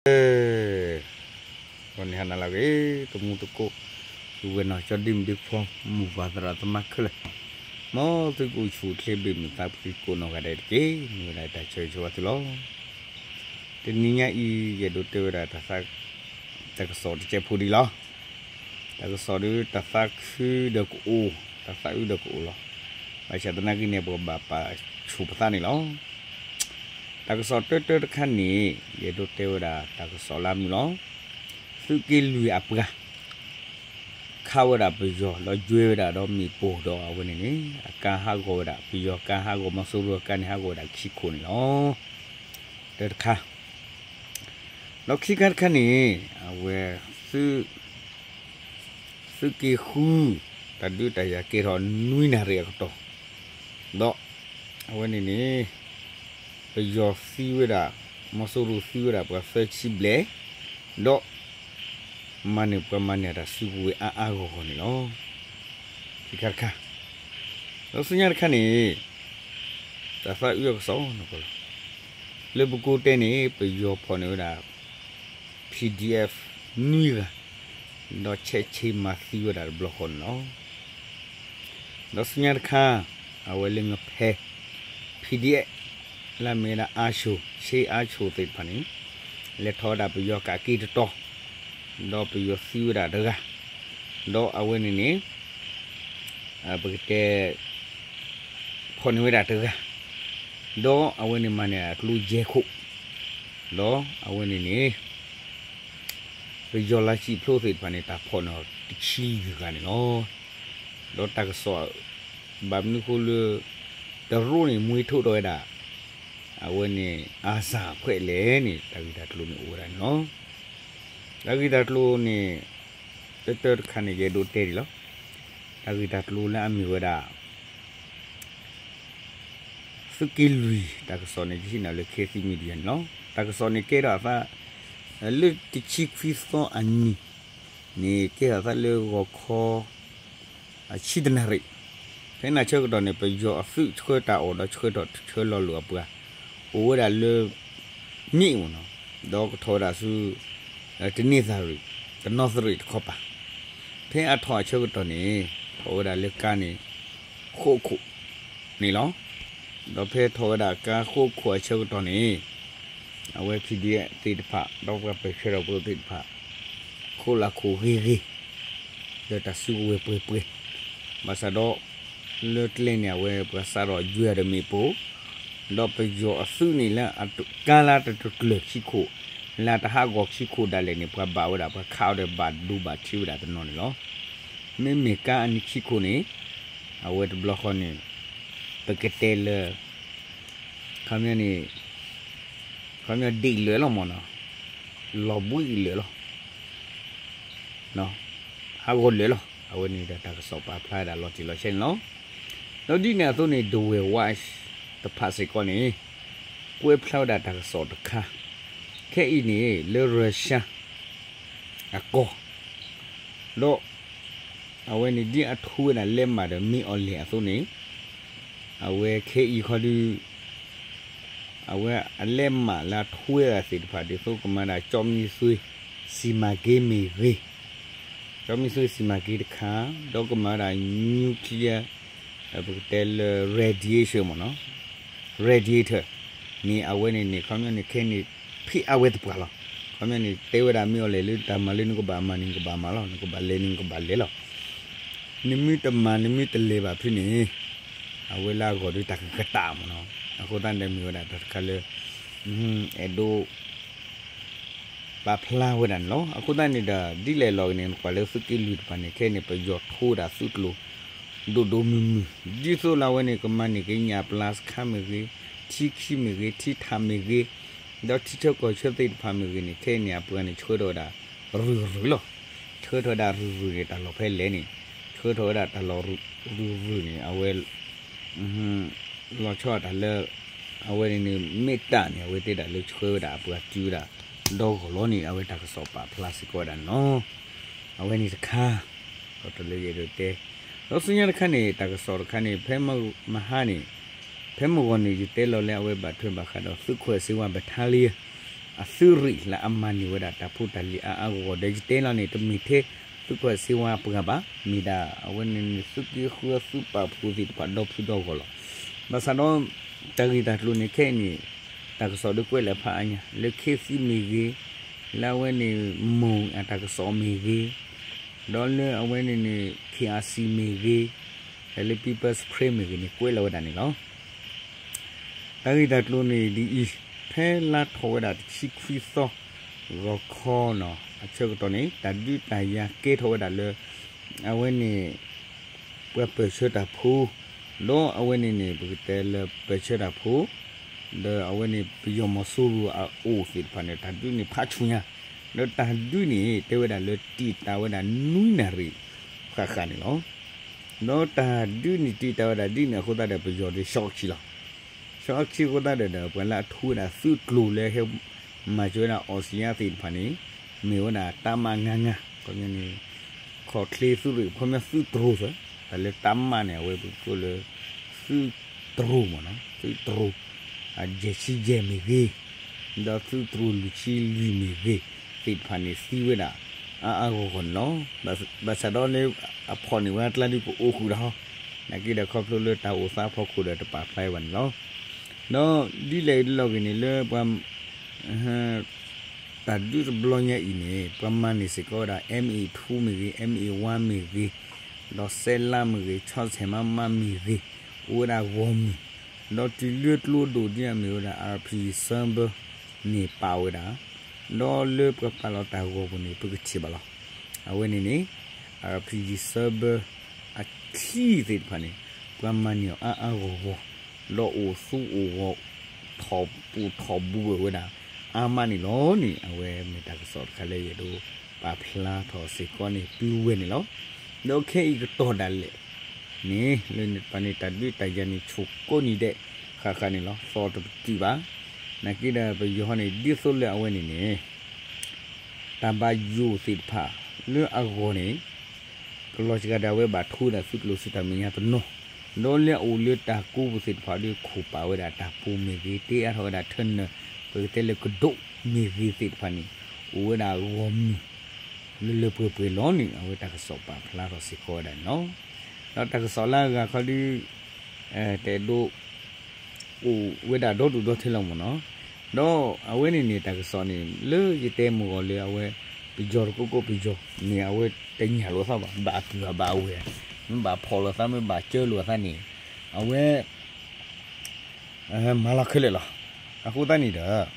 အဲ ဂီၤန့ၣ်ဟါနၤလၢအဂ့ၤ တမူတကိး သုဝဲၢ်နီၢ်ကၠီဒ့မုၣ်ဒ့ခွါ မုၢ်ပှၢ်သရၣ်သမါခဲလၢာ် မ်သုကအိၣ်ဆူၣ်အိၣ်ချ့ဘ့ၣ်မုာ်သးဖှံကိးနီၢ်ဂၤဒဲးတက့ၢ်. မ့ၢ်ဝဲဒၣ်တၢ်ဆၢဂ့ၤဆၢဝါသုလီၤ. တနံၤညါအံၤ ယအဲၣ်ဒိးတဲဝဲဒၣ်တၢ်သး တၢ်ကစီၣ်တစဲးဖိဒံးလီၤ. တၢ်ကစီၣ်ဒ်တၢ်သးခုဒီးကအိၣ် တၢ်သးအုးဒီးကအိၣ်လီၤ. ဘၣ်ဆၣ်သနာ်က့န့ၣ် ပကဘၣ်ပာ်ဆူၣ်ပသးန့ၣ်လီၤ. တၢ်ကစီၣ်တၢတၢတခါန့ၣ် ယအဲၣ်ဒိးတဲဝဲဒၣ်တၢ်ကစီၣ်လၢအမုာ်လီၤ. သုးက့လွံၢ်အပှၤ ခးဝဲဒၣ်ပယီၤ ဒီးယွဲဝဲဒၣ်ဒီးမ့ၣ်ပိၢ်ဒီးအဝဲန့ၣ်န့ၣ် အကါဟးဂီၤဝဲဒၣ် ပယီၤကါဟးဂီၤ မီၤစိရိၤအကါန့ၣ် ဟးဂီၤဝဲဒၣ်ခံခိၣ်န့ၣ်လီၤ. တၢတခါ ဒီးခံခါတခါန့ၣ် အဝဲ သုး သုးက့ဃု တၢ်ဒုးတၢ်ယၤကဲထီၣ်နွံနၣ်ရံၣ်အကတီၢ် ဒီး အဝဲန့ၣ်န့ၣ် ပယီၤသံဝဲဒၣ် မီၤစိရိၤသံဝဲဒၣ်ပှၤသၢဆံဘျဲၣ် ဒီး မၤန့ၢ်ပှၤမၤန့ၢ်တၢ်စုကဝဲၤအါအါဂီၢ်ဂီၢ်န့ၣ်လီၤ. ခံခါတခါ ဒီးဆူညါတခါန့ၣ် တၢ်သးအုးအကစီၣ်န့ၣ်လီၤ. လၢပကိးတဲန့ၣ် ပယီၤဖီၣ်န့ၢ်ဝဲဒၣ် PDF နွံဂၤ ဒီးဆဲးဆ့မၤသံဝဲဒၣ်တဘျီဃီန့ၣ်လီၤ. ဒီးဆူညါတခါ အဝဲလၢငဖဲ PDF လၢအမ့ၢ်ဝဲဒၣ်အါဆိၣ် ဆ့အါဆိၣ်သ့ၣ်တဖၣ်န့ၣ် လဲၤထီၣ်ဝဲဒၣ်ပယီၤကးက့တတီၤ ဒီးပယီၤသံဝဲဒၣ်တဂၤ ဒီးအဝဲန့ၣ်န့ၣ် ပကတဲ ဖီၣ်န့ၢ်ဝဲဒၣ်တဂၤ ဒီးအဝဲန့ၣ်မၤန့ၢ်အကျိယဲၢ်ခိၣ် ဒီးအဝဲန့ၣ်န့ၣ် ပယီၤလၢစံၣ်ဖျိသ့ၣ်တဖၣ်န့ၣ် တၢ်ဖီၣ်န့ၢ်တဆံယုၢ်ဂၤန့ၣ်လီၤ. ဒီးတၢ်ကစီၣ် ဘၣ်မနုၤဃိလၢ တရူးန့ၣ် မှဲထိၣ်ထီၣ်ဝဲဒၣ် အဝဲန့ၣ် အါစၢ်ဖှဲးလဲၣ်န့ၣ် တၢ်ဂ့ၢ်တၢ်ကျိၤန့ၣ်အိၣ်ဝဲဒၣ်န့ၣ်လီၤ. တၢ်ဂ့ၢ်တၢ်ကျိၤန့ၣ် တၢတၢတခါန့ၣ် ယအဲၣ်ဒိးတဲဒံးလီၤ. တၢ်ဂ့ၢ်တၢ်ကျိၤလၢအမ့ၢ်ဝဲဒၣ် သုးက့လွံၢ် တၢ်ကစီၣ်န့ၣ် ယဟံးန့ၢ်လၢ Khit Thit Media န့ၣ်လီၤ. တၢ်ကစီၣ်န့ၣ်ကဲထီၣ်အသး လၢတဆံခွံသီအနံၤန့ၣ် ကဲထီၣ်အသးလၢဂီၤခီ ဆံတနၣ်ရံၣ် ဖဲန့ၣ်အဆၢကတီၢ်န့ၣ် ပယီၤအသုးဆှၢတၢ်အီၣ်ဒီးဆှၢထီၣ်ဆှၢလီၤလိာ်အပှၤ အိၣ်ဝဲဒၣ်လၢ မ့ၣ်အူနီၤ ဒီးကထီၣ်ဝဲဒၣ်ဆူ တန့ၤသရံၣ် တနီသရံၣ်တခီပၤ ဖဲအထီၣ်အဆၢကတီၢ်န့ၣ် ထီၣ်ဝဲဒၣ်လၢကါန့ၣ် ဃိးခိၣ်န့ၣ်လီၤ. ဒီးဖဲထီၣ်ဝဲဒၣ်ကါဃိးခိၣ်အဆၢကတီၢ်န့ၣ် အဝဲ PDF သ့ၣ်တဖၣ် ဒီးပှၤပဲာ်ထွဲဒီးပှၤသ့ၣ်တဖၣ် ခိးလၢခိၣ်ဂ့ၤဂ့ၤ ဒီးတၢ်စုကဝဲၤပှဲၤပှဲၤ ဘၣ်ဆၣ်ဒီး လၢကျဲန့ၣ် အဝဲပှၤစးထီၣ်ယွဲဒီးမ့ၣ်ပိၢ် ဒီးပယီၤအသုးန့ၣ်လၢ ကါလၢတတကျၢၤခံခိၣ် လၢတဟးဂီၤခံခိၣ်ဒၣ်လဲာ်န့ၣ် ပှၤဘၣ်ဝဲဒၣ် ပှၤခးအီၤဒီးဘၣ်ဒိဘၣ်ထံးဝဲဒၣ်တနီၤန့ၣ်လီၤ. မ့မ့ၢ်ကါအနံၤခံခိၣ်န့ၣ် အဝဲတဘျီဃီန့ၣ် ပကတဲလၢ ခီပညီန့ၣ် ခီပညီဒ့ၣ်လၢာ်လီၤမ့ၢ်နီၤ လီၤဘှံးလၢာ်လီၤ ဟးဂီၤလၢာ်လီၤ. အဝဲန့ၣ်ဒီးတၢ်ကစီၣ်ပာ်ဖျါဝဲဒၣ်လီၤတံၢ်လီၤဆဲးန့ၣ်လီၤ. ဒီးဒ်န့ၣ်အသိးန့ၣ် The World Watch တဖၣ်စ့ၢ်ကီးန့ၣ် ကွဲးဖျါဝဲဒၣ်တၢ်ကစီၣ်တခါ ခဲအံၤန့ၣ် လၢ Russia အကီၢ် ဒီး အဝဲန့ၣ်ဒ်အထူဝဲဒၣ်လဲးမးဒီးမ့ၢ်အီၤလဲၣ်အသိးန့ၣ် အဝဲခဲအံၤခီဒု အဝဲအလဲးမးလၢအထူဝဲဒၣ်သ့ၣ်တဖၣ်ဒ်သိးကမၤဒၣ် ကျောက်မီးသွေး စီမံကိန်း မ့ၢ်ဂ့ၤ ကျောက်မီးသွေး စီမံကိန်း တခါ ဒီးကမၤဝဲဒၣ် nuclear ပကတဲလၢ radiation မ့ၢ်နီၤ radiator န့ၣ် အဝဲန့ၣ်န့ၣ် ခီပညီန့ၣ် ခဲအံၤန့ၣ် ဖံးအါဝဲသပှၢ်လီၤ. ခီပညီန့ၣ် တဲဝဲဒၣ်မ့ၢ်အီၤလဲၣ်လၢတၢ်မၤလၢနကဘၣ်မၤန့ၣ် နကဘၣ်မၤလီၤ နကဘၣ်လဲၤန့ၣ် နကဘၣ်လဲၤလီၤ. နမ့ၢ်တမၤ နမ့ၢ်တလဲၤဘၣ်ဖဲန့ၣ် အဝဲလၢအဂီၢ်ဒီးတၢ်ကကတၢၢ်မ့ၢ်နီၤ. အဃိသတးန့ၣ်မ့ၢ်ဝဲဒၣ်တၢ်တခါလၢ အဲၣ်ဒိး ပာ်ဖျါဝဲဒၣ်န့ၣ်လီၤ. အဃိသတးန့ၣ်ဒီး ဒ်လဲၣ်လီၤက့ၤန့ၣ် နကွၢ်လၢသုးက့လွံၢ်တဖၣ်န့ၣ် ခဲအံၤန့ၣ် ပယီၤထူဝဲဒၣ်သုးကျိၤ ဒိၣ်ဒိၣ်မုၢ်မုၢ် ဒ်သိးလၢအဝဲန့ၣ် ကမၤန့ၢ်က့ၤညၣ်ပျၢ်စခါမ့ၢ်ဂ့ၤ, ထံခံမ့ၢ်ဂ့ၤ, ထံထးမ့ၢ်ဂ့ၤ, ဒီးထံဆၢကီၢ်ဆၢသ့ၣ်တဖၣ်မ့ၢ်ဂ့ၤန့ၣ် ခဲအံၤန့ၣ် အပှၤန့ၣ် ဆှၢထီၣ်ဝဲဒၣ် ရုၢ်ရုၢ်လီၤ. ဆှၢထီၣ်ဝဲဒၣ်ရုၢ်ရုၢ်န့ၣ် တၢ်လီၢ်ဖဲလဲၣ်န့ၣ် ဆှၢထီၣ်ဝဲဒၣ်တၢ်လီၢ်ရုၢ်ရုၢ်န့ၣ် အဝဲ လီၤဆီဒၣ်တၢ်လၢ အဝဲန့ၣ်န့ၣ် မ့ၢ်တၢ်န့ၣ် အဝဲတဲဒၣ်လၢဆှၢဝဲဒၣ်အပှၤတုၤဝဲဒၣ် ဒီဂီၢ်လီၤန့ၣ် အဝဲတၢ်ကစီၣ်ပာ်ဖျါစ့ၢ်ကီးဝဲဒၣ်န့ၣ်လီၤ. အဝဲန့ၣ်တခါ ဒီးတၢ်လၢယအဲၣ်ဒိးတဲ ဒီးဆူညါတခါန့ၣ် တၢ်ကစီၣ်တခါန့ၣ် ဖဲမဟါန့ၣ် ဖဲမုၢ်ဂီၤန့ၣ် ယတဲလီၤလၢအဝဲဘၣ်ထွဲဘၣ်ဃးဒီး သုးခွဲးစ့ဝါ battalion အသုးရ့ၣ်လၢအမၤန့ၢ်ဝဲဒၣ်တၢ်ဖိတၢ်လံၤအါအါဂီၢ်ဂီၢ်ဒီး ယတဲလီၤန့ၣ် တမ့ၢ်ထဲသုးကီၣ်စ့ဝါပှၤဘၣ်, မ့ၢ်ဒၣ်အဝဲန့ၣ်န့ၣ် သုးက့ဃုသုးပာ်ဖှိၣ်သ့ၣ်တဖၣ်ဒီဖုဒီဂီၢ်လီၤ. ဘၣ်ဆၣ်ဒီး တၢ်ဂ့ၢ်တၢ်ကျိၤန့ၣ် ခဲအံၤန့ၣ် တၢ်ကစီၣ်ဒုးကွဲးလၢဖးအါညါ လၢခ့သံမ့ၢ်ဂ့ၤ, လၢအဝဲန့ၣ် မိၢ်အတၢ်ကစီၣ်မ့ၢ်ဂ့ၤ, ဒီးလၢအဝဲန့ၣ်န့ၣ် ခ့အၣ်စံၣ်မ့ၢ်ဂ့ၤ, ဒီးလၢ People's Spring မ့ၢ်ဂ့ၤန့ၣ် ကွဲးလီၤဝဲဒၣ်န့ၣ်လီၤ. တၢ်ဂ့ၢ်တၢ်ကျိၤန့ၣ်ဒ်အံၤ, ဖဲလါထီၣ်ဝဲဒၣ်တဆံခွံသီ ဂီၤခီနီၤ အဆၢကတီၢ်န့ၣ် တၢ်ဒုးတၢ်ယၤကဲထီၣ်ဝဲဒၣ်လၢ အဝဲန့ၣ် ပှၤပၢၢ်ဆၢတၢ်ဖိ, ဒီးအဝဲန့ၣ်န့ၣ် ပကတဲလၢပၢၢ်ဆၢတၢ်ဖိ ဒီးအဝဲန့ၣ် ပယီၤမီၤစိရိၤအအိၣ်သ့ၣ်တဖၣ်န့ၣ် တၢ်ဒုးန့ၣ်ဖးဆူညါ, ဒီးတၢ်ဒုးန့ၣ် တဲဝဲဒၣ်လၢတံာ်တာ်ဝဲဒၣ်နွံနၣ်ရံၣ်ဃၣ်ဃၣ်န့ၣ်လီၤ. ဒီးတၢ်ဒုးန့ၣ်တံာ်တာ်ဝဲဒၣ်ဒ်န့ၣ်အဃိသတးဒီး ပယီၤဒီး shock ခံလီၤ. shock ခံအဃိသတးဒီး ပှၤလၢအထူဝဲဒၣ်သုးကျိၤလၢဟဲမၤစၢၤဝဲဒၣ်အီစံယါသ့ၣ်တဖၣ်န့ၣ် မ့ၢ်ဝဲဒၣ်တၢ်မၣ်ငါငါ, ခီပညီန့ၣ် ခီၣ်ချ့သုးရ့ၣ် ခီပညီသုးတရိၤသၢ, တၢ်လၢတၢ်မၣ်န့ၣ် အဝဲပကကိးလၢ သုးတရိၤမ့ၢ်နီၤ, သုးတရိၤ အယဲၢ်ဆံယဲၢ်မ့ၢ်ဂ့ၤ, ဒီးသုးတရိၤလွံၢ်ဆံလွံၢ်မ့ၢ်ဂ့ၤ သ့ၣ်တဖၣ်န့ၣ်သံဝဲဒၣ် အါအါဂီၢ်ဂီၢ်န့ၣ်လီၤ. ဘၣ်ဆၣ်ဒီးလၢအဖီၣ်န့ၢ်ဝဲအကျါဒုးပအိၣ်ဃုာ်ဒီးဟီ, နာ်က့ဒီးခီဖျိလၢတၢ်အိၣ်သးအဖီခိၣ်ဒီးတပာ်ဖျါဝဲဘၣ်န့ၣ်လီၤ. ဒီးဒ်လဲၣ်ဂ့ၤဒ်လဲၣ်ဂ့ၤန့ၣ်လၢပှၤ တၢ်ဒုးတဘျီညါအံၤန့ၣ် ပှၤမၤန့ၢ်စ့ၢ်ကီးဝဲဒၣ် M A two မ့ၢ်ဂ့ၤ, M A one မ့ၢ်ဂ့ၤ, ဒီးစဲလါမ့ၢ်ဂ့ၤ, ဆီဆဲးမးမးမ့ၢ်ဂ့ၤ, အိၣ်ဝဲဒၣ်ဂီၢ်မုၢ်, ဒီးတုၤလၢကျိဒိၣ်ဒ်အမ့ၢ်ဝဲဒၣ် R P G Cyber န့ၣ်ပာ်ဝဲဒၣ်, ဒီးလၢပှၤပာ်လီၤတၢ်ဂီၤပူၤန့ၣ် ပကထံၣ်ဘၣ်လီၤ. အဝဲန့ၣ်န့ၣ် R P G Cyber အချံသ့ၣ်တဖၣ်န့ၣ် ပှၤမၤန့ၢ်အီၤအါအါဂီၢ်ဂီၢ်, ဒီးအိၣ်သူအိၣ်ဂီၢ် ထီၣ်ပူၤထီၣ်ဘူဝဲဒၣ် အါမးန့ၣ်လီၤန့ၣ် အဝဲမ့ၢ်တၢ်ကစီၣ်တခါလၢယအဲၣ်ဒိးပာ်ဖျါထီၣ်စ့ၢ်ကီးန့ၣ် ပုၢ်ဝဲၢ်န့ၣ်လီၤ. ဒီးခဲအံၤကတီၢ်ဒၣ်လဲာ်န့ၣ် လၢန့ၣ်တဖၣ်န့ၣ် တၢ်ဒုးတၢ်ယၤန့ၣ် ဆိၣ်ကိးနံၤဒဲးဃၣ်ဃၣ်န့ၣ်လီၤ. သီၣ်တပတုာ်ဘၣ်. နာ်က့ဒီးပယီၤန့ၣ် ဒ်သိးလၢအဝဲန့ၣ်န့ၣ် တၢ်ဘၣ်ယိၣ်သ့ၣ်တဖၣ်လၢအဂီၢ်န့ၣ် ကလီၤစှၤဒီးအဝဲဘၣ်ထူဝဲဒၣ်သုးကျိၤစ့ၢ်တၢ်မဲာ်ညါတနီၤ, ဒီးလၢအအိၣ်လၢတၢ်ကိးပူၤသ့ၣ်တဖၣ်ဒီး ခိၣ်ပာ်ဝဲဒၣ်တၢ်ပူၤမ့ၢ်ဂ့ၤ, တ့အါထီၣ်ဝဲဒၣ်ထၢနၢၤ ပကတဲလၢကဒိးမ့ၢ်ဂ့ၤသ့ၣ်တဖၣ်န့ၣ် အိၣ်ဝဲဒၣ်ဂီၢ်မုၢ် လၢလၢပှဲၤပှဲၤလီၤန့ၣ် အဝဲတၢ်ကစီၣ်ပာ်ဖျါထီၣ်စ့ၢ်ကီးဝဲဒၣ်န့ၣ်လီၤ. ဒီးတၢ်ကစီၣ်လၢအဂၤခီဒု တအဲၣ်ဒိး အိၣ်ဝဲဒၣ်ဒီဒူၣ်ဒီထၢလီၤမ့ၢ်နီၤ. ဒီးအဝဲန့ၣ်န့ၣ် တၢ်ကစီၣ်န့ၣ် လၢယတဲမုၢ်ဂီၤလၢအဝဲ ပယီၤတကိးကိးပယီၤန့ၣ် အဝဲတညၣ်လိာ်သးဘၣ်, ဘၣ်အပုၢ်ဘၣ်အဝဲၢ်, မ့ၢ်ဘၣ်ဖီၣ်လိာ်သး မ့ၢ်ဘၣ်ကၢလိာ်သးန့ၣ် အဝဲ မၤလီၤခဲလၢာ်လီၤ. အဃိသတးန့ၣ်ဒီး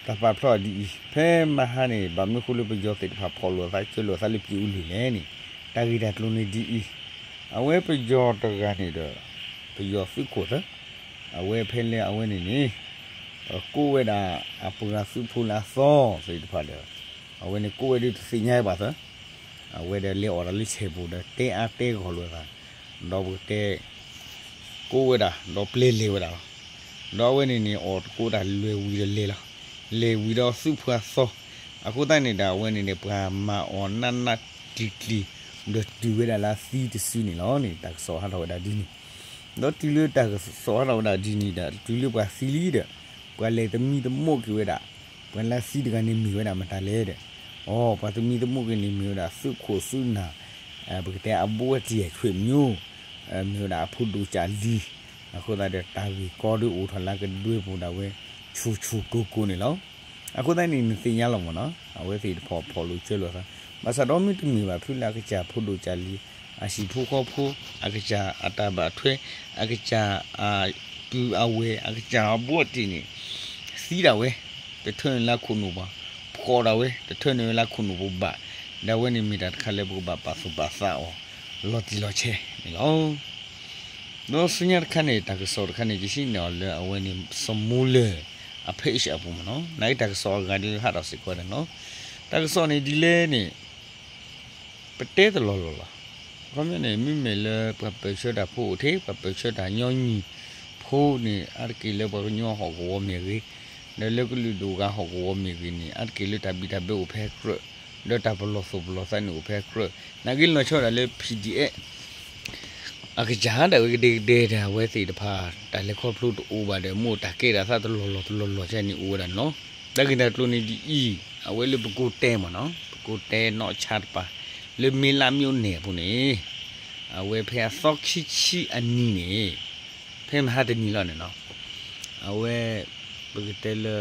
တၢ်ပာ်ဖျါအီၤဒ်အံၤ, ဖဲမဟါန့ၣ် ဘၣ်မနုၤဃိလၢပယီၤသ့ၣ်တဖၣ်ဖီၣ်လိာ်သး ကၢလိာ်သးလၢပှၤအိၣ်လံလဲၣ်န့ၣ်, တၢ်ဂ့ၢ်တၢ်ကျိၤန့ၣ်ဒ်အံၤ, အဝဲပယီၤတဂၤန့ၣ်ဒီး ပယီၤသုးခိၣ်သၢ, အဝဲဖဲလၢအဝဲန့ၣ်န့ၣ် ကိးဝဲဒၣ်အပှၤသုးဖိလၢအသီသ့ၣ်တဖၣ်ဒီး အဝဲန့ၣ်ကိးဝဲဒၣ်တသ့ၣ်ညါဘၣ်သၢ အဝဲဒီးလဲၤအီၣ်တၢ်လၢဆဲးပူၤဒီးတဲအါတဲဂီၢ်လိာ်သး, ဒီးပကတဲ ကိးဝဲဒၣ် ဒီးပျဲလဲၤဝဲဒၣ်လီၤ. ဒီးအဝဲန့ၣ်န့ၣ် အီၣ်တကိးတၢ်လွဲၢ်ဝံၤဒီးလဲၤလီၤ. လဲၤဝံၤဒီးသုးဖိအသီ, အဃိသတးန့ၣ်ဒီး အဝဲန့ၣ်န့ၣ် ပှၤမၤအီၤနးနးကျံၤကျံၤ ဒီးတုၤဝဲဒၣ်လၢအသံတစုန့ၣ်လီၤန့ၣ် တၢ်ကစီၣ်ဟးထီၣ်ဝဲဒၣ်ဒ်န့ၣ်. ဒီးတုၤလၢတၢ်ကစီၣ်ဟးထီၣ်ဝဲဒၣ်ဒ်န့ၣ်ဒီး တုၤလၢပှၤသံလံဒီး ပှၤလဲၤသမံသမိးက့ၤဝဲဒၣ် ပှၤလၢသံတဂၤန့ၣ်မ့ၢ်ဝဲဒၣ်မတၤလဲၣ်ဒီး, အိ ပှၤသမံသမိးက့ၤန့ၣ်မ့ၢ်ဝဲဒၣ်သုးခိၣ်သုးနၢ်, ပကတဲအဘိအတံၢ်အဆွေမျိုး, မ့ၢ်ဝဲဒၣ်အဖိဒိၣ်ကၢ်လံၤ, အဃိသတးဒီးတၢ်ဂ့ၢ်ကီဒုးအိၣ်ထီၣ်လၢကဒွဲပူၤဒၣ်ဝဲ ဆူၣ်ဆူၣ်ကိၢ်ကိၢ်န့ၣ်လီၤ. အဃိသတးန့ၣ် နသ့ၣ်ညါလီၤမ့ၢ်နီၤ, အဝဲသ့ၣ်တဖၣ်ဖီၣ်လိာ်ကၢလိာ်သး, ဘၣ်ဆၣ်ဒီးမ့တမ့ၢ်ဘၣ်ဖုလၢအကစၢ်ဖိဒိၣ်ကၢ်လံၤ, အဟံၣ်ဖိဃီဖိ, အကစၢ်အတၢ်ဘၣ်ထွဲ, အကစၢ်အပုၢ်အဝဲၢ်, အကစၢ်အဘိအတံၢ်န့ၣ် သံဒၣ်ဝဲ, တထၢနုာ်လၢခိၣ်နူာ်ပူၤ, ဖှီၣ်ဒၣ်ဝဲ, တထၢနုာ်ဝဲလၢခိၣ်နူာ်ပူၤဘၣ်, ဒီးအဝဲန့ၣ်မ့ၢ်တၢ်တခါလၢပကဘၣ်ပာ်သူၣ်ပာ်သးအီၤ လီၤတံၢ်လီၤဆဲးန့ၣ်လီၤ. ဒီးဆူညါတခါန့ၣ် တၢ်ကစီၣ်တခါန့ၣ် ယဟံးန့ၢ်အီၤလၢအဝဲန့ၣ် စီၤမူလၢၢ် အ page အပူၤမ့ၢ်နီၤ, နာ်က့တၢ်ကစီၣ်အဂၤဒ်ဟးထီၣ်စ့ၢ်ကီးန့ၣ်လီၤ. တၢ်ကစီၣ်န့ၣ်ဒ်လဲၣ်န့ၣ် ပတဲတလီၢ်လီၢ်လီၤ. ခီပညီန့ၣ် မ့မ့ၢ်လၢပှၤပၢၢ်ဆၢတၢ်ဖိအိၣ်ထဲ ပှၤပၢၢ်ဆၢတၢ်ညီနုၢ်ဖိန့ၣ် အါတက့ၢ်လၢပှၤကညီဟီၣ်ကဝီၤမ့ၢ်ဂ့ၤ, ဒီးလၢကလုာ်ဒူၣ်ဂၤဟီၣ်ကဝီၤမ့ၢ်ဂ့ၤန့ၣ် အါတက့ၢ်လၢတၢ်ဘံၣ်တၢ်ဘၢအိၣ်ဖဲကြၢး, ဒီးတၢ်ပလီၢ်သူၣ်ပလီၢ်သးန့ၣ်အိၣ်ဖဲကြၢး, နာ်က့လီၤဆီဒၣ်လၢ P D F အကစၢ်ဒၣ်ဝဲကဒဲကဒဲဒီး အဝဲသ့ၣ်တဖၣ် တၢ်လဲၤခီဖျိတအိၣ်ဘၣ်ဒီး မ့ၢ်အိၣ်တၢ်ကဲထီၣ်သးတလီၢ်လီၢ်တလီၢ်လီၢ်န့ၣ်အိၣ်ဝဲဒၣ်န့ၣ်လီၤ. တၢ်ဂ့ၢ်တၢ်ကျိၤန့ၣ်ဒ်အံၤ, အဝဲလၢပကိးတဲမ့ၢ်နီၤ, ပကိးတဲနီၢ်ဆါတပၤ လၢမ့လးမိန့ၣ်အပူၤန့ၣ်, အဝဲဖဲအသီခံဆံအနံၤန့ၣ်, ဖဲမဟါတနံၤလီၤန့ၣ်နီၤ, အဝဲ ပကတဲလၢ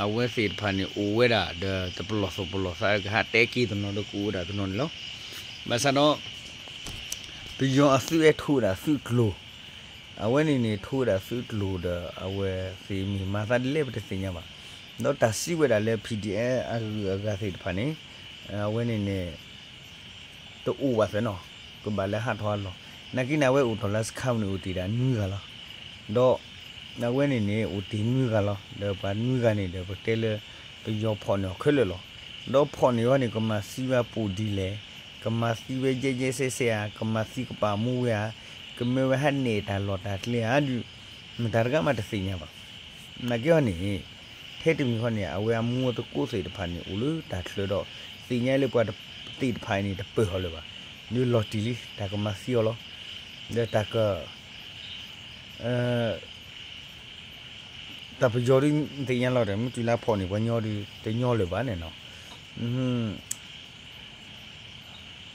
အဝဲသ့ၣ်တဖၣ်န့ၣ် အိၣ်ဝဲဒၣ်ဒီးတပလီၢ်သူၣ်ပလီၢ်သး ကဟးတဲက့ၤတနီၤဒီးကအိၣ်ဝဲဒၣ်တနီၤန့ၣ်လီၤ. ဘၣ်ဆၣ်ဒီး ပယီၤအသုးအဲၣ်ထိဝဲဒၣ်သုးကျိၤ, အဝဲန့ၣ်န့ၣ် ထိဝဲဒၣ်သုးကျိၤဒီး အဝဲသ့ၣ်မ့ၢ်မၤသးဒ်လဲၣ်ပတသ့ၣ်ညါဘၣ်. ဒီးတၢ်စံးဝဲဒၣ်လၢ PDF အဂုၤအဂၤသ့ၣ်တဖၣ်န့ၣ်, အဝဲန့ၣ်န့ၣ် တအိၣ်ဘၣ်သ့ၣ်နီၤ, ကဘၣ်လၢဟးထီၣ်ဟးလီၤ. နာ်က့န့ၣ် အဝဲအိၣ်ထီၣ်လၢစခါပူၤန့ၣ် အိၣ်တ့ၢ်ဒၣ်နွံဂၤလီၤ. ဒီး အဝဲန့ၣ်န့ၣ် အိၣ်တ့ၢ်နွံဂၤလီၤ. ဒီးပှၤနွံဂၤန့ၣ်ဒီး ပတဲလၢ ပယီၤဖီၣ်န့ၢ်အီၤခဲလၢာ်လီၤ. ဒီးဖီၣ်န့ၢ်အီၤန့ၣ် ကမၤသံဝဲပူၤဒ်လဲၣ်, ကမၤသံဝဲယဲၢ်ယဲၢ်စဲးစဲးဧါ, ကမၤသံကပာ်မူဝဲဧါ, ကမၢဝဲဟးနဲၣ်တၢ်လီၢ်တၢ်ကျဲဧါဒုး, မတၤတဂၤမးတသ့ၣ်ညါဘၣ်. နာ်က့အီၤန့ၣ် ထဲတမံၤဃီန့ၣ် အဝဲအမူသကိးသ့ၣ်တဖၣ်န့ၣ် အိၣ်လၢတၢ်ချၢဒီး သ့ၣ်ညါလၢပှၤသ့ၣ်တဖၣ်အံၤန့ၣ် တပၢၢ်အီၤလၢၤဘၣ်. ဒုးလီၤတံၢ်လံ တၢ်ကမၤသံအီၤလီၤ. ဒီးတၢ်က တၢ်ပယီၤဒုးသ့ၣ်ညါလီၤဒီး မ့ၢ်တုၤလၢဖီၣ်န့ၢ်ပှၤညီဒုး တညီလၢၤဘၣ်န့ၣ်နီၤ.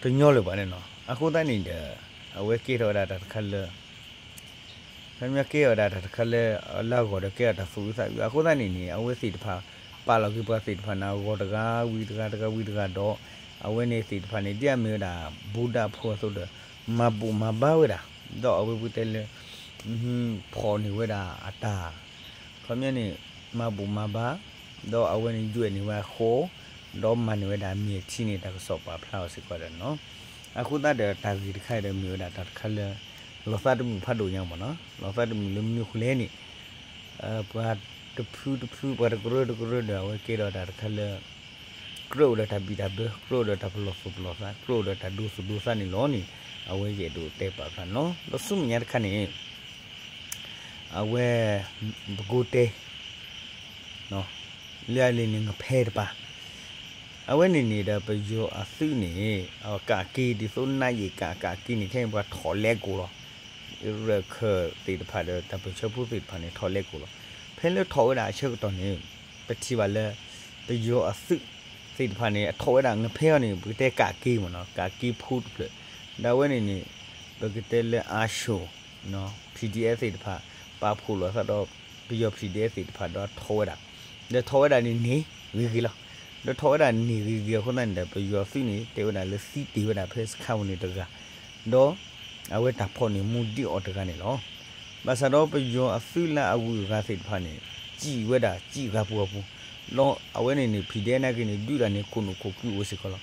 တညီလၢၤဘၣ်န့ၣ်နီၤ. အဃိသတးန့ၣ်ဒီး အဝဲကဲထီၣ်ဝဲဒၣ်တၢ်တခါလၢ ခီပညီကဲထီၣ်ဝဲဒၣ်တၢ်တခါလၢ လၢအဂီၢ်ဒီးကဲထီၣ်တၢ်သူၣ်အုးသးအုး အဃိသတးန့ၣ်န့ၣ် အဝဲသ့ၣ်တဖၣ် ပာ်လီၤက့ၤပှၤသ့ၣ်တဖၣ်န့ၣ် အဂီၢ်တဂၤဝံၤတဂၤ တဂၤဝံၤတဂၤဒီး အဝဲန့ၣ်သ့ၣ်တဖၣ်န့ၣ် ဒ်အမ့ၢ်ဝဲဒၣ် ဘူးဒးဖိအသိးဒီး မၤဘူၣ်မၤဘါဝဲဒၣ် ဒီးအဝဲပတဲလၢ ဖီၣ်န့ၢ်ဝဲဒၣ်အတၢ် ခီပညီန့ၣ် မၤဘူၣ်မၤဘါ ဒီးအဝဲန့ၣ် ယွဲၢ်န့ၢ်ဝဲအဃိ ဒီးမၤန့ၢ်ဝဲဒၣ်မ့ၢ်ထံန့ၣ် တၢ်ကစီၣ်ပာ်ဖျါအီၤစ့ၢ်ကီးဒီးနီၤ. အဃိသတးဒီး တၢ်ဂ့ၢ်တခါဒီးမ့ၢ်ဝဲဒၣ်တၢ်တခါလၢ လီၤသးတမုာ်ဖးဒိၣ်ညါမ့ၢ်နီၤ. လီၤသးတမုာ်လၢမနုၤဃိလဲၣ်န့ၣ် ပှၤတဖုတဖု ပှၤတကရၢတကရၢဒီး အဝဲကဲထီၣ်တၢ်တခါလၢ ကြၢးအိၣ်ဒီးတၢ်ဘံၣ်တၢ်ဘၢ ကြၢးအိၣ်ဒီးတၢ်ပလီၢ်သူၣ်ပလီၢ်သး ကြၢးအိၣ်ဒီးတၢ်ဒိသူၣ်ဒိသးန့ၣ်လီၤန့ၣ် အဝဲယအဲၣ်ဒိးတဲပာ်ဖျါနီၤ. ဒီးဆူမဲာ်ညါတခါန့ၣ် အဝဲ ပကိးတဲ လၢအလံာ်န့ၣ် ငဖဲတပၤ အဝဲန့ၣ်န့ၣ်ဒီးပယီၤအသုးန့ၣ် အကးက့ၤဒ်သိးနးယံာ်ကးကးက့ၤန့ၣ် ခဲအံၤပှၤထီၣ်လဲကိာ်လီၤ. ရၢၢ်ခၢၣ်သ့ၣ်တဖၣ်ဒီးတၢ်ပၢၢ်ဆၢဖိသ့ၣ်တဖၣ်န့ၣ် ထီၣ်လဲကိာ်လီၤ. ဖဲလၢထီၣ်ဝဲဒၣ်အဆၢကတီၢ်န့ၣ် ပထံၣ်ဘၣ်လၢ ပယီၤအသုးသ့ၣ်တဖၣ်န့ၣ် အထီၣ်ဝဲဒၣ်ငဖဲအီၤန့ၣ် ပကတဲကးက့ၤမ့ၢ်နီၤ ကးက့ၤဖိတဖျၢၣ် ဒီးအဝဲန့ၣ်န့ၣ် ပကတဲလၢအါဆိၣ် PDF သ့ၣ်တဖၣ် ပာ်ဖှိၣ်လိာ်သးဒီး ပယီၤ PDF သ့ၣ်တဖၣ်ဒီးထီၣ်ဝဲဒၣ် ဒီးထီၣ်ဝဲဒၣ်န့ၣ်န့ၢ်ဂ့ၤဂ့ၤလီၤ. ဒီးထီၣ်ဝဲဒၣ်န့ၢ်ဂ့ၤဂ့ၤအဃိသတးန့ၣ်ဒီး ပယီၤသုးန့ၣ် တဲဝဲဒၣ်လၢသံတ့ၢ်ဝဲဒၣ်ဖဲစခါပူၤန့ၣ်တဂၤ ဒီး အဝဲတၢ်ဖီၣ်န့ၢ်မူဒံးအီၤတဂၤန့ၣ်လီၤ. ဘၣ်ဆၣ်ဒီးပယီၤအသုးလၢအဂုၤအဂၤသ့ၣ်တဖၣ်န့ၣ် စံၣ်ဝဲဒၣ်စံၣ်ဂၤပူၤဂၤပူၤ ဒီးအဝဲန့ၣ်န့ၣ် PDF နာ်က့န့ၣ် ဒုးတၢ်န့ၣ်ခိၣ်နူာ်ခိၣ်ကျူအီၤစ့ၢ်ကီးလီၤ.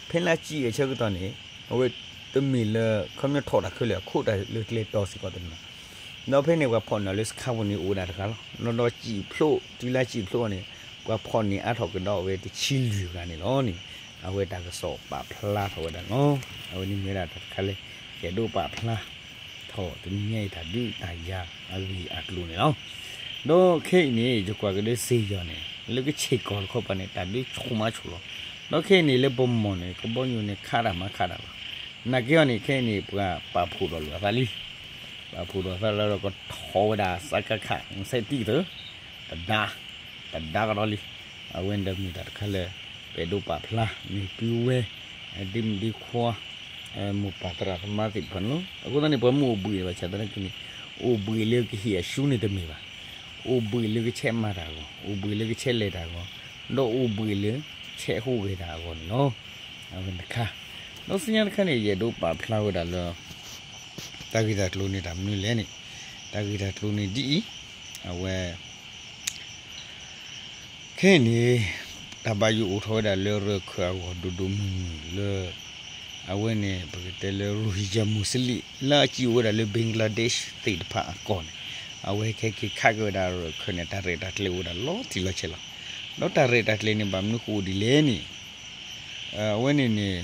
ဖဲလၢစံၣ်အဆၢကတီၢ်န့ၣ် အဝဲတမ့ၢ်လၢ ခီပညီထီၣ်တၢ်ခဲလၢာ် အခိၣ်တၢ်လၢကျဲတီၤစ့ၢ်ကီးတနီၤ ဒီးဖဲန့ၣ်ပှၤဖီၣ်န့ၢ်လၢစခါပူၤန့ၣ်အိၣ်ဝဲဒၣ်တဂၤလီၤ. ဒီးစံၣ်ဖျိ တုၤလၢစံၣ်ဖျိအီၤန့ၣ် ပှၤဖီၣ်န့ၢ်အါထီၣ်ကဒီးအဝဲတဆံလွံၢ်ဂၤန့ၣ်လီၤန့ၣ် အဝဲတၢ်ကစီၣ်ပာ်ဖျါထီၣ်ဝဲဒၣ်လီၤ. အဝဲန့ၣ်မ့ၢ်ဝဲဒၣ်တၢ်တခါလၢ ယအဲၣ်ဒိးပာ်ဖျါထီၣ်တနံၤညါအံၤတၢ်ဒုးတၢ်ယၤအဂ့ၢ်အကျိၤန့ၣ်လီၤ. ဒီးခဲအံၤန့ၣ် ယကွၢ်က့ၤလၢစ့ၢ်ကီးန့ၣ် လၢကဆ့ၣ်ကီၢ်တခီပၤန့ၣ် တၢ်ဒုးဆိၣ်မးဆိၣ်လီၤ. ဒီးခဲအံၤန့ၣ် လၢပမီၢ်န့ၣ် ကဘီယူၤန့ၣ် ခးတၢ်မၤခးတၢ်လီၤ. နာ်က့အီၤန့ၣ် ခဲအံၤန့ၣ် ပှၤပာ်ဖှိၣ်ဒီးလိာ်အသးလံ ပာ်ဖှိၣ်ဒီးသးလၢကထီၣ်ဝဲဒၣ် စကခ စဲးတံၢ်သၢ တဒါ တဒါကဒီးလံ. အဝဲန့ၣ်ဒီးမ့ၢ်တၢ်တခါလၢ ပအဲၣ်ဒိးပာ်ဖျါ မ့ၢ်ပုၢ်ဝဲၢ် ဒ့မုၣ်ဒ့ခွါ မိၢ်ပၢ်သရၣ်သမါသ့ၣ်တဖၣ်န့ၣ်လီၤ. အဃိသတးန့ၣ် ပှၤမ့ၢ်အိၣ်ဘှံးဘၣ်ဆၣ်သနာ်က့န့ၣ် အိၣ်ဘှံးလၢကဟ့ၣ်အရှုံးန့ၣ်တမ့ၢ်ဘၣ်. အိၣ်ဘှံးလၢကဆဲးမၤတၢ်အဂီၢ် အိၣ်ဘှံးလၢကဆဲးလဲၤတၢ်အဂီၢ် ဒီးအိၣ်ဘှံးလၢဆဲးဟူးဂဲၤတၢ်အဂီၢ်န့ၣ်လီၤ. အဝဲတခါ ဒီးဆူညါတခါန့ၣ် ယအဲၣ်ဒိးပာ်ဖျါဝဲဒၣ်လၢ တၢ်ဂ့ၢ်တၢ်ကျိၤန့ၣ်တၢ်မနုၤလဲၣ်န့ၣ် တၢ်ဂ့ၢ်တၢ်ကျိၤန့ၣ်ဒ်အံၤ အဝဲ ခဲအံၤန့ၣ် တၢ်ဘၣ်ယိၣ်အိၣ်ထီၣ်ဝဲဒၣ်လၢရၢၢ်ခၢၣ်အဂီၢ်ဒိၣ်ဒိၣ်မုၢ်မုၢ်လၢ အဝဲန့ၣ် ပကတဲလၢ Rohingya Muslim လၢအစံၣ်အိၣ်ဝဲဒၣ်လၢ Bangladesh သ့ၣ်တဖၣ်အကီၢ်န့ၣ် အဝဲခဲက့ၤခးက့ၤဝဲဒၣ်ရၢၢ်ခၢၣ်န့ၣ် တၢ်ရဲၣ်တၢ်ကျဲၤအိၣ်ဝဲဒၣ်လီၤတံၢ်လီၤဆဲးလီၤ. ဒီးတၢ်ရဲၣ်တၢ်ကျဲၤန့ၣ် ဘၣ်မနုၤဃိအိၣ်ဒ်လဲၣ်န့ၣ် အဝဲန့ၣ်န့ၣ်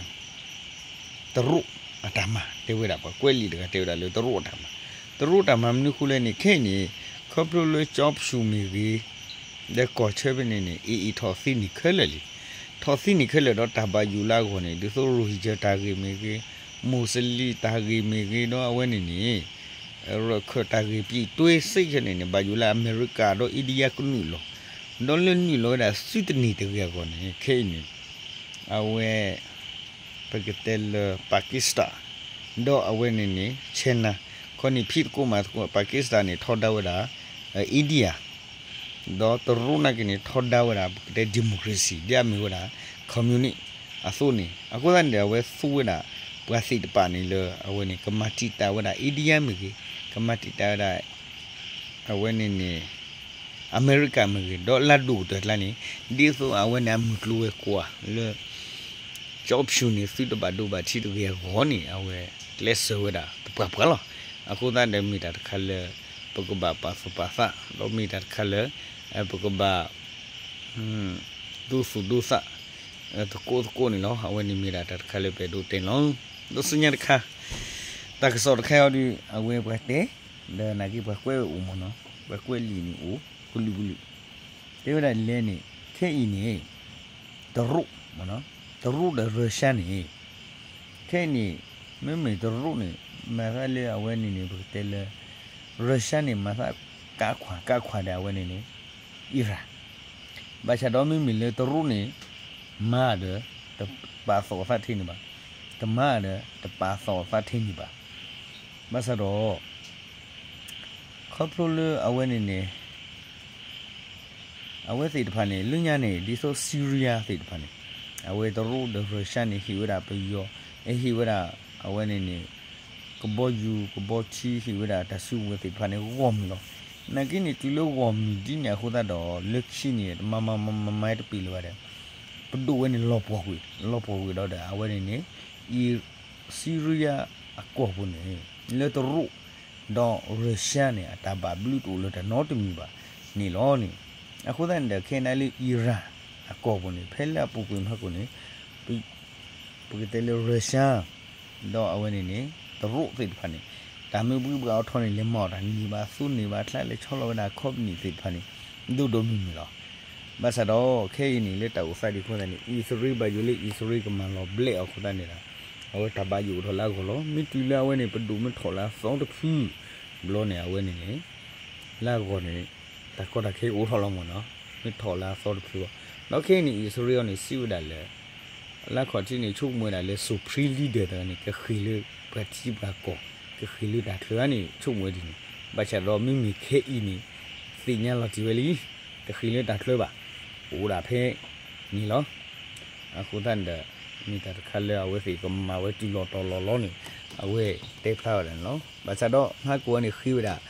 တရူးအတၢ်မၤ တဲဝဲဒၣ် ပှၤကွဲးလံာ်တဂၤတဲဝဲဒၣ်လၢတရူးအတၢ်မၤ, တရူးအတၢ်မၤမနုၤဃိလဲၣ်န့ၣ် ခဲအံၤန့ၣ် ခီဖျိလၢကၠီဖၠူၣ်မ့ၢ်ဂ့ၤ ဒီးကီၢ်ဆၢဖဲန့ၣ်န့ၣ် အ့ၣ်အ့ၣ်ထီၣ်သံန့ၣ်ခဲလၢာ်လံ. ထီၣ်သံန့ၣ်ခဲလၢာ်ဒီးတၢ်ဘၣ်ယိၣ်လၢအဂီၢ်န့ၣ် ဒ်သိး Rohingya တၢ်ဂ့ၢ်မ့ၢ်ဂ့ၤ, မိၢ်စလံတၢ်ဂ့ၢ်မ့ၢ်ဂ့ၤဒီးအဝဲန့ၣ်န့ၣ် ရခၢၣ်တၢ်ဂ့ၢ်ပံးတွဲစ့ၢ်ကီးန့ၣ်န့ၣ် ဘၣ်ယိၣ်လၢအမဲရကၤဒီး India ကနုာ်လီၤ, ဒီးလၢနုာ်လီၤဝဲဒၣ်သုတန့ၢ်တဂ့ၤအဂီၢ်န့ၣ် ခဲအံၤန့ၣ် အဝဲ ပကတဲလၢ Pakistan ဒီးအဝဲန့ၣ်န့ၣ် China ခီန့ၣ်ဖံးသကိးမၤသကိး Pakistan န့ၣ် ထီဒါဝဲဒၣ် India ဒီးတရူးနာ်က့န့ၣ် ထီဒါဝဲဒၣ် ပကတဲ democracy ဒ်အမ့ၢ်ဝဲဒၣ် communist အသိးန့ၣ် အဃိသတးန့ၣ်ဒီး အဝဲသူဝဲဒၣ် ပှၤသ့ၣ်တဖၣ်န့ၣ်လၢ အဝဲန့ၣ် ကမၤတံာ်တာ်ဝဲဒၣ် India မ့ၢ်ဂ့ၤ, ကမၤတံာ်တာ်ဝဲဒၣ် အဝဲန့ၣ်န့ၣ် အမဲရကၤမ့ၢ်ဂ့ၤ, ဒီးလၢဒိၣ်ကတၢၢ်ကျါန့ၣ် ဒ်သိးအဝဲန့ၣ်အမုၢ်ကျိၤဝဲၤကွာ်လၢ ကၠီဖၠူၣ်န့ၣ် သုတဘၣ်ဒိဘၣ်ထံးတဂ့ၤအဂီၢ်န့ၣ် အဝဲကျဲးစၢးဝဲဒၣ်ပပှၤပှၤလီၤ. အဃိသတးဒီးမ့ၢ်တၢ်တခါလၢ ပကဘၣ်ပာ်သူၣ်ပာ်သး, ဒီးမ့ၢ်တၢ်တခါလၢ ပကဘၣ် ဒိသူၣ်ဒိသး သကိးသကိးန့ၣ်လီၤ. အဝဲန့ၣ်မ့ၢ်ဒၣ်တၢ်တခါလၢပအဲၣ်ဒိးတဲန့ၣ်လီၤ. ဒီးဆူညါတခါ တၢ်ကစီၣ်တခါအံၤဒီး အဝဲပှၤတဲ ဒီးနာ်က့ပှၤကွဲးဝဲအိၣ်မ့ၢ်နီၤ, ပှၤကွဲးလံာ်န့ၣ်အိၣ် ကလုာ်ကလုာ် တဲဝဲဒၣ်လဲၣ်န့ၣ် ခဲအံၤန့ၣ် တရူး တရူးဒီး Russia န့ၣ် ခဲအံၤန့ၣ် မ့မ့ၢ်တရူးန့ၣ် မၤသးလၢအဝဲန့ၣ်န့ၣ် ပကတဲလၢ Russia န့ၣ် မၤသးကးခွါကးခွါဒီးအဝဲန့ၣ်န့ၣ် Iran ဘၣ်ဆၣ်ဒီးမ့မ့ၢ်လၢတရူးန့ၣ် မၤဒီး တပာ်သီၣ်သးထဲန့ၣ်ဘၣ်, တမၤဒီး တပာ်သီၣ်သးထဲန့ၣ်ဘၣ်. ဘၣ်ဆၣ်ဒီး ခီဖျိလၢအဝဲန့ၣ်န့ၣ် အဝဲသ့ၣ်တဖၣ်န့ၣ် လၢညါန့ၣ် ဒ်သိး Syria သ့ၣ်တဖၣ်န့ၣ် အဝဲတရူးဒီး Russia န့ၣ် ဟ့ၣ်ဝဲဒၣ်ပယီၤ ဟ့ၣ်ဝဲဒၣ် အဝဲန့ၣ်န့ၣ် ကဘီယူၤ ကဘီထံ ဟ့ၣ်ဝဲဒၣ်တၢ်စုကဝဲၤသ့ၣ်တဖၣ်န့ၣ် ဂီၢ်မုၢ်လီၤ. နာ်က့န့ၣ် တုၤလၢဂီၢ်မုၢ်ဒ်န့ၣ်အဃိသတးဒီး လၢခံန့ၣ် တမၤမၤမၤမၤတပ့ၤလၢၤဘၣ်ဒီး ပဒိၣ်ဝဲန့ၣ်လီၤပှီၢ်ကွံာ် လီၤပှီၢ်ကွံာ်ဒီးဒီး အဝဲန့ၣ်န့ၣ် Syria အကီၢ်ပူၤန့ၣ် လၢတရူး ဒီး Russia န့ၣ် အတၢ်ဘၣ်ဘျုးတအိၣ်လၢတၢ်နီတမံၤဘၣ်န့ၣ်လီၤန့ၣ်. အဃိသတးန့ၣ်ဒီး ခဲအံၤလၢ Iran အကီၢ်ပူၤန့ၣ် ဖဲလၢအပူၤကွံာ်မဟါကိၣ်န့ၣ် ပကတဲလၢ Russia ဒီးအဝဲန့ၣ်န့ၣ် တရူးသ့ၣ်တဖၣ်န့ၣ် တၢ်မ့ၢ်ဘှံးဘှါအီၤထီန့ၣ် လဲၤမၤအီၣ်တၢ်န့ၢ်ဘၣ် သူန့ၢ်ဘၣ်ချါ လဲၤဆီလီၤဝဲဒၣ် company သ့ၣ်တဖၣ်န့ၣ် ဒိၣ်ဒိၣ်မုၢ်မုၢ်လီၤ. ဘၣ်ဆၣ်ဒီး ခဲအံၤန့ၣ် လၢတၢ်အိၣ်သးဒံးအဃိသတးန့ၣ် အံၣ်စရ့လးဘၣ်ယိၣ်လၢအံၣ်စရ့လးကမၤလီၤဘျဲးအီၤအဃိသတးန့ၣ်ဒီး အဝဲတၢ်ဘၣ်ယိၣ်အိၣ်ထီၣ်လၢအဂီၢ်လီၤ. မ့ၢ်တုၤလၢအဝဲန့ၣ် ပဒိၣ်မ့ၢ်ထီၣ်လၢအသီတဖု ဘျီန့ၣ် အဝဲန့ၣ်န့ၣ် လၢအဂီၢ်န့ၣ် တၢ်ကီတၢ်ခဲအိၣ်ထီၣ်လီၤမ့ၢ်နီၤ. မ့ၢ်ထီၣ်လၢအသီတဖုအီၤ ဒီးခဲအံၤန့ၣ် အံၣ်စရ့လးအီၤန့ၣ် စံးဝဲဒၣ်လၢ လၢခီၣ်ထံးန့ၣ် ဆိကမိၣ်ဝဲဒၣ်လၢ supreme leader တဂၤန့ၣ် ကဃ့ၢ်လၢပှၤထံပှၤကီၢ် ကဃ့ၢ်လၢတၢ်ချၢန့ၣ် ဆိကမိၣ်ဝဲဒ်န့ၣ်. ဘၣ်ဆၣ်ဒီးမ့မ့ၢ်ခဲအံၤန့ၣ် သ့ၣ်ညါလီၤတံၢ်ဝဲလံ တဃ့ၢ်လၢတၢ်ချၢဘၣ် ကအိၣ်ဒၣ်ဖဲန့ၣ်လီၤ. အဃိသတးန့ၣ်ဒီး မ့ၢ်တၢ်တခါလၢအဝဲသ့ၣ်ကမၤဝဲတုၤလီၤတီၤလီၤလီၤန့ၣ် အဝဲတဲဖျါဝဲဒၣ်န့ၣ်လီၤ. ဘၣ်ဆၣ်ဒီး ဟါကိးအံၤန့ၣ်ဃ့ဝဲဒၣ်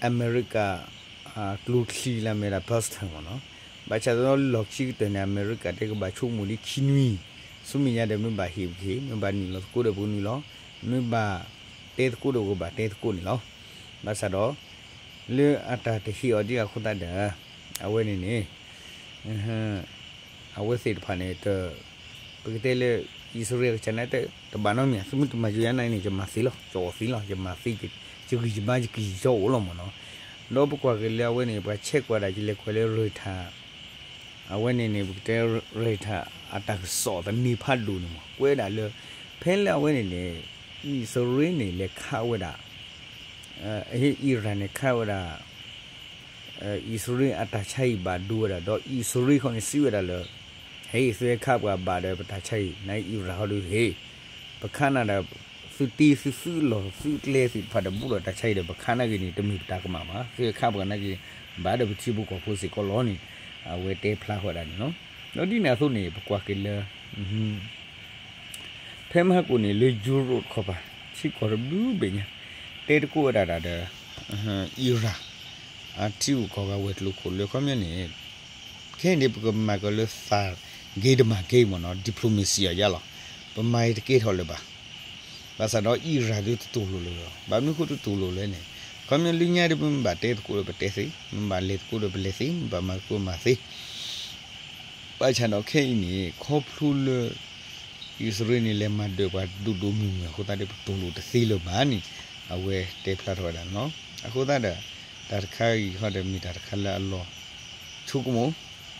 အမဲရကၤ ကျိချံလၢအမ့ၢ်ဝဲဒၣ် Boston မ့ၢ်နီၤ. ဘၣ်ဆၣ်ဒီးလီၢ်ခံကတၢၢ်န့ၣ် အမဲရကၤတဲကဘၣ်ဆိကမိၣ်ဒ်ခံနွံ ဆူမဲာ်ညါဒီးမ့ၢ်ဘၣ်ဟ့ၣ်ပကဟ့ၣ် မ့ၢ်ဘၣ်နုာ်လီၤသကိးဒီးပကနုာ်လီၤ မ့ၢ်ဘၣ်တဲသကိးဒီးပကဘၣ်တဲသကိးန့ၣ်လီၤ. ဘၣ်ဆၣ်ဒီး လၢအတၢ်တဟ့ၣ်အီၤဒ်အဃိသတးဒီး အဝဲန့ၣ်န့ၣ် အဝဲသ့ၣ်တဖၣ်န့ၣ် ပကတဲလၢ အံၣ်စရ့လးကစၢ်န့ၣ် တဘၣ်နီတမံၤ သုမ့ၢ်တမၤယိယၤန့ၣ် ယမၤသ့လီၤ ယအီၣ်သ့လီၤ ယမၤသ့ ယဂံၢ်ယဘါယကံၢ်ယီအိၣ်လီၤမ့ၢ်နီၤ. ဒီးပကွၢ်က့ၤလၢအဝဲန့ၣ် ပှၤဆဲးကွၢ်ဒၣ် ယလဲၤကွၢ်လၢ Reuters အဝဲန့ၣ်န့ၣ် ပကတဲ Reuters အတၢ်ကစီၣ်သန့ၤဖးဒိၣ်န့ၣ်မ့ၢ် ကွဲးဒၣ်လၢ ဖဲလၢအဝဲန့ၣ်န့ၣ် အံၣ်စရ့လးန့ၣ် လဲၤခးဝဲဒၣ် အံရၣ်န့ၣ်ခးဝဲဒၣ် အံၣ်စရ့လးအတၢ်ဆါဟံၣ်ဘၣ်ဒိဝဲဒၣ် ဒီးအံၣ်စရ့လးဃီန့ၣ်စံးဝဲဒၣ်လၢ ဟဲ သုဟဲခးပှၤဘၣ်ဒီးပတၢ်ဆါဟံၣ် နအံရၣ်ဃီဒီးဟဲ ပခးနၤဒီး သုတ့သုသုလီၢ်သုကျဲသ့ၣ်တဖၣ်ဒီးဘူးဒီးတၢ်ဆါဟံၣ်ဒီး ပခးနာ်က့ၤန့ၣ် တမ့ၢ်ပတၢ်ကမၣ်ဘၣ် သုဟဲခးပှၤနာ်က့ၤ ဘၣ်ဒီးပထံဖိကီၢ်ဖိစ့ၢ်ကီးလီၤန့ၣ် အဝဲတဲဖျါဃီဒၣ်န့ၣ်လီၤ. ဒီးဒ်န့ၣ်အသိးန့ၣ် ပကွၢ်က့ၤလၢ ဖဲမဟါကိၣ်န့ၣ် လၢယူရိၣ်တခီပၤ ထံကီၢ်တဘျုးဘ့ၣ်ညါ တဲသကိးဝဲဒၣ်ဒီး အံရၣ် အထံဂုၤကီၢ်ဂၤဝဲၤကျိၤခိၣ်လၢခီပညီန့ၣ် ခဲအံၤန့ၣ် ပကမၤကလၢသးဂ့ၤတမၤဂ့ၤမ့ၢ်နီၤ diplomacy အယါလီၤ. ပမၤအံၤတကဲထီၣ်လၢၤဘၣ်. ဘၣ်ဆၣ်ဒီးအံရၣ်ဒုးတတူၢ်လိာ်လၢၤလီၤ. ဘၣ်မနုၤဃိတတူၢ်လိာ်လဲၣ်န့ၣ် ခီပညီလၢညါဒီး မ့ၢ်ဘၣ်တဲသကိးဒီးပတဲသ့, မ့ၢ်ဘၣ်လဲၤသကိးဒီးပလဲၤသ့, မ့ၢ်ဘၣ်မၤသကိးမၤသ့ ဘၣ်ဆၣ်ဒီးခဲအံၤန့ၣ် ခီဖျိလၢ အံၣ်စရ့လးန့ၣ် လဲၤမၤဒၢးပှၤဒိၣ်ဒိၣ်မုၢ်မုၢ်အဃိသတးဒီး ပတူၢ်လိာ်တသ့လၢၤဘၣ်န့ၣ် အဝဲတဲဖျါထီၣ်ဝဲဒၣ်န့ၣ်လီၤ. အဃိသတးဒီး တၢ်တခါအံၤဃီဒီး မ့ၢ်တၢ်တခါလၢအလီၤဆိကမိၣ်,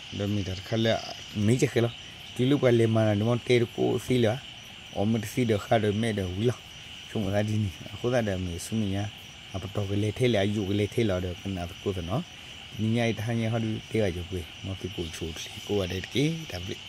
ဒီးမ့ၢ်တၢ်တခါလၢ မ့ၢ်ကဲဃဲလီၤ. တုၤလၢပှၤလဲၤမၤနၤန့ၣ် မ့ၢ်တဲသကိးသ့လၢၤဧါ အီၣ်မ့ၢ်တသံဒီးဃါဒီးမဲာ်ဒီးဝံၤလီၤ. ဆိကမိၣ်သးဒ်န့ၣ် အဃိသတးဒီးမ့ၢ်ဆူမဲာ်ညါ အပတီၢ်ကလဲၤထဲလဲၣ် အယိာ်ကလဲၤထဲလဲၣ်ဒီး ကနၣ်သကိးသနီၤ. တနံၤညါအံၤတဟါညါဟီဒုး တဲဘၣ်ယပှဲၤ မ်သုကအိၣ်ဆူၣ်အိၣ်ချ့ကိးဂၤဒဲးတက့ၢ်. တၢ်ဘျုး